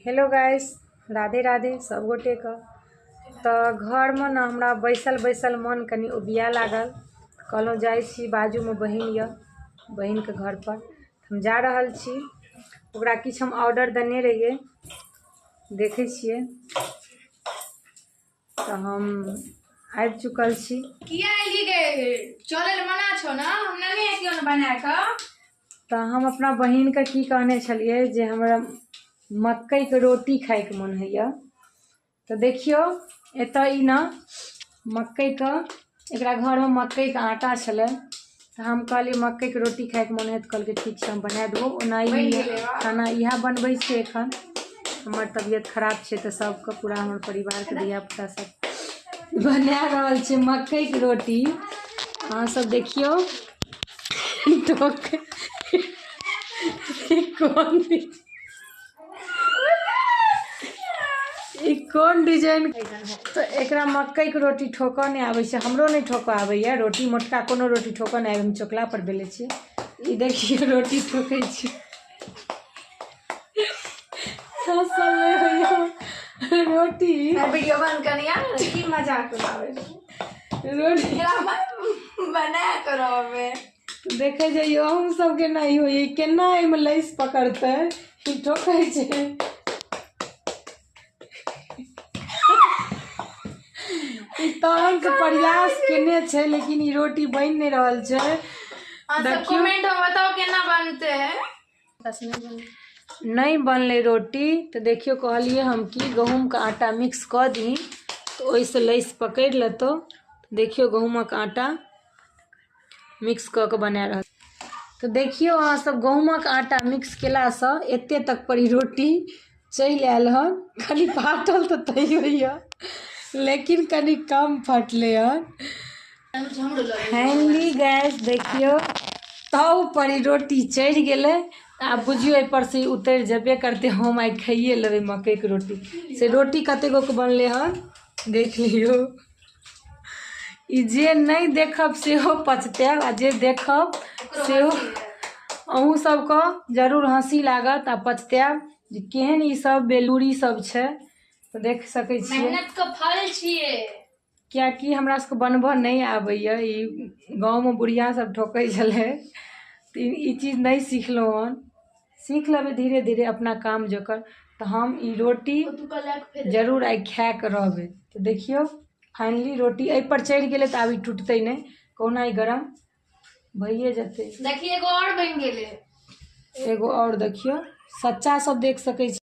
Hello guys, Radhe Radhe सब गोटेके। तऽ घरमे ने हमरा बैसल बैसल मन कनि उबिया लागल, कहलहुँ जाइ छी, बाजूमे बहिन यऽ, बहिनके घरपर हम जा रहल छी। ओकरा किछु हम ऑर्डर देने रहियै, देखै छियै। तऽ हम आबि चुकल छी। किया एलियै गे? चलै लए मना छौ ने, हम नहि एलियौ ने बना कऽ। तऽ हम अपना बहिनके की कहने छलियै जे हमरा मकइके रोटी खाइके मन होइए। तऽ देखियौ एतऽ ई ने मकइके, एकरा घरमे मकइके आटा छलै, तऽ हम कहलियै मकइके रोटी खाइके मन हइ, तऽ कहलकै ठीक छै हम बना देबौ। ओना ई बनि गेलै बा। खाना इएह बनबै छै। एखन हमर तबियत खराब छै, तऽ सबके पूरा हमर परिवारके धियापुता सब बना रहल छै मकइके रोटी। अहाँ सब देखियौ कोन ई कोन डिजाइन। तऽ एकरा मकइके रोटी ठोकऽ नहि आबै छै, हमरो नहि ठोकऽ आबैए रोटी, मोटका कोनो रोटी ठोकऽ नहि आबै, हम चोकला पर बेलै छियै। ई देखियौ रोटी ठोकै छी, हँसल नहि होइए रोटी। वीडियो बंद करिया, की मजाक उड़ाबै छै। रोटी बना कऽ रहबै। देखै जइयौ अहूँ सबके नहि होइए, केना एहिमे लैस पकड़तै, ई ठोकै छै। ई तहन से प्रयास केने छै, लेकिन ई रोटी बनि नहि रहल छै। अहाँ सब देखियौ। कमेंट में बताओ केना बनते है। नहि बनलै रोटी। तऽ देखियौ कहलियै हम कि गहूँमके आटा मिक्स कऽ दही तऽ ओहिसँ लैस पकड़ि लेतौ। देखियौ गहूँमक आटा मिक्स कऽ के बना रहल। तऽ देखियौ अहाँ सब गहूँमक आटा मिक्स केलासँ एते तक पर ई रोटी चलि आयल हन। कनि फाटल तऽ तैयो यऽ, लेकिन कनि कम फटलै हन। फाइनली गैस देखियौ तब पर ई रोटी चढ़ि गेलै। आब बुझियौ एहिपर से उतरि जेबे करतै। हम आइ खाइए लेबै मकइके रोटी। से रोटी कते गो के बनलै हन देख लियौ। ई जे नहि देखब सेहो पछतायब, आ जे देखब सेहो अहूँ सबके जरूर हँसी लागत आ पछतायब जे केहन ई सब बेलूरी सब छै। तऽ देख सकै छियै मेहनत के फल छियै, किएकि हमरा सबके बनबऽ नहि आबैए। ई गाँवमे बुढ़िया सब ठोकै छलै, तऽ ई चीज नहि सिखलहुँ हन, सीख लेबै धीरे धीरे अपना काम जोकर। तऽ हम ई रोटी जरूर आइ खाए कऽ रहबै। तऽ देखियौ फाइनली रोटी एहिपर चढ़ि गेलै, तऽ आब ई टूटतै नहि, कहुना ई गरम भइए जेतै। देखिए एगो और बनि गेलै, एगो और देखियौ। सच्चा सब देख सकै छी।